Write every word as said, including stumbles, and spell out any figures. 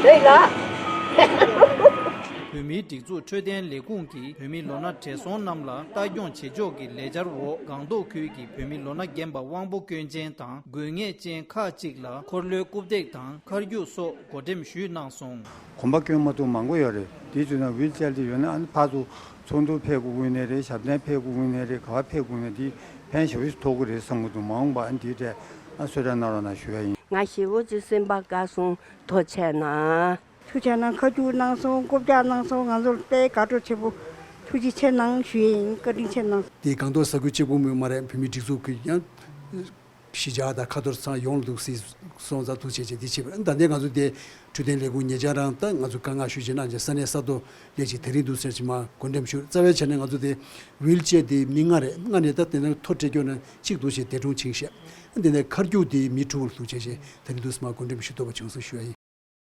རེད་ལ། བོད་མིའི་སྒྲིག་འཛུགས་འཕྲོད་བསྟེན་ལས་ཁུངས་ཀྱིས་བོད་མི་ལོ་ན་བགྲེས་སོང་རྣམས་ལ་ལྟ་སྐྱོང་བྱེད་ཕྱོགས་ཀྱི་ལས་འཆར་འོག་སྒང་ཏོག་ཁུལ་གྱི་བོད་མི་ལོ་ན་རྒན་པ་དབང་པོ་སྐྱོན་ཅན་དང་དགོས་ངེས་ཅན་ཁག་ཅིག་ལ་འཁོར་ལོའི་རྐུབ་སྟེགས་དང་ཁ་རྒྱུག་སོགས་བགོ་འགྲེམས་ཞུས་གནང་སོང་། གོམ་པ་སྐྱོན་མ་ཐུབ་མང་པོ་ཡོད་རེད། དེའི་ཚུལ་ན་ཝིལ་ཅེར་དེ་ཡོད་ན་ཨ་ནི་ཕར་ཚུར་ཚོགས་འདུར་ཕེབས་དགོས་ཀྱི་ནའི་རེད། ཞབས་བརྟན་ཕེབས་དགོས་ཀྱི་ནའི་རེད། ག་པར་ཕེབས་དགོས་ནའི་དེ་ཕན་ཞེ་པོ་ཞིག་ཐོགས་ཀྱི་རེད་བསམ་གྱི་འདུག་མ་འོངས་པ་ཨ་ནི་དེའི་གྲས་ཨ་གསོལ་རས་གནང་རོགས་གནང་ཞུ་ཡ་ཡིན། ང་ཞེ་པོ་ཅིག་སེམས་པ་དགའ་སོང་། ཐུགས་རྗེ་གནང་། ཐུགས་རྗེ་གནང་། ཁ་རྒྱུག་གནང་སོང་། རྐུབ་བཀྱག་གནང་སོང་། ང་ཚོར་དཔེ་དགའ་སྤྲོ་ཆེན་པོ། ཐུགས་རྗེ་ཆེ་གནང་ཞུ་ཡ་ཡིན། བཀའ་དྲིན་ཆེ་གནང་། དེ་སྒང་ཏོག་ས་ཁུལ་གཅིག་པུ་མོས་མ་རེད། བོད་མིའི་སྒྲིག་འཛུགས་ཀྱི་ཡང་གཞིས་ཆགས་དང་ཁ་ཐོར་ཚང་ཡོང་འདུག་སྲིད་སོང་ཙང་ཐུགས་རྗེ་ཆེ། དེ་བྱེད་པ་ད་ལྟའི་ང་ཚོ་དེ་འཕྲོད་བསྟེན་ལས་ཁུངས་ཉེ་ཆར་རང་ད་ང་ཚོ་བཀའ་མངགས་ཞུ་བྱས་གནང་བྱས་ས་གནས་ས་ཐོ་ལས་ཀྱི་དེ་རིང་འདུག་ཟེར་གྱི་མ་བགོ་འགྲེམས་ཞུ། རྩ་བའི་ཆ་ནས་ང་ཚོ་དེ་ཝིལ་ཅེར་དེ་མི་ལྔ་རེད། ལྔ་ནས་ད་དེ་ནས་ཐོ་སྤྲད་སྐྱོ་ན་གཅིག་འདུག་བྱས་འདས་གྲོངས་ཕྱིན་ཤག་དེ་ནས་ཁ་རྒྱུག་དེ་མི་དྲུག་ལ་འདུག་བྱས་བྱས་དེ་རིང་འདུག་སེ་མ་བགོ་འགྲེམས་ཞུ་ཐུབ་པ་བྱུང་སོང་ཞུ་ཡ་ཡིན།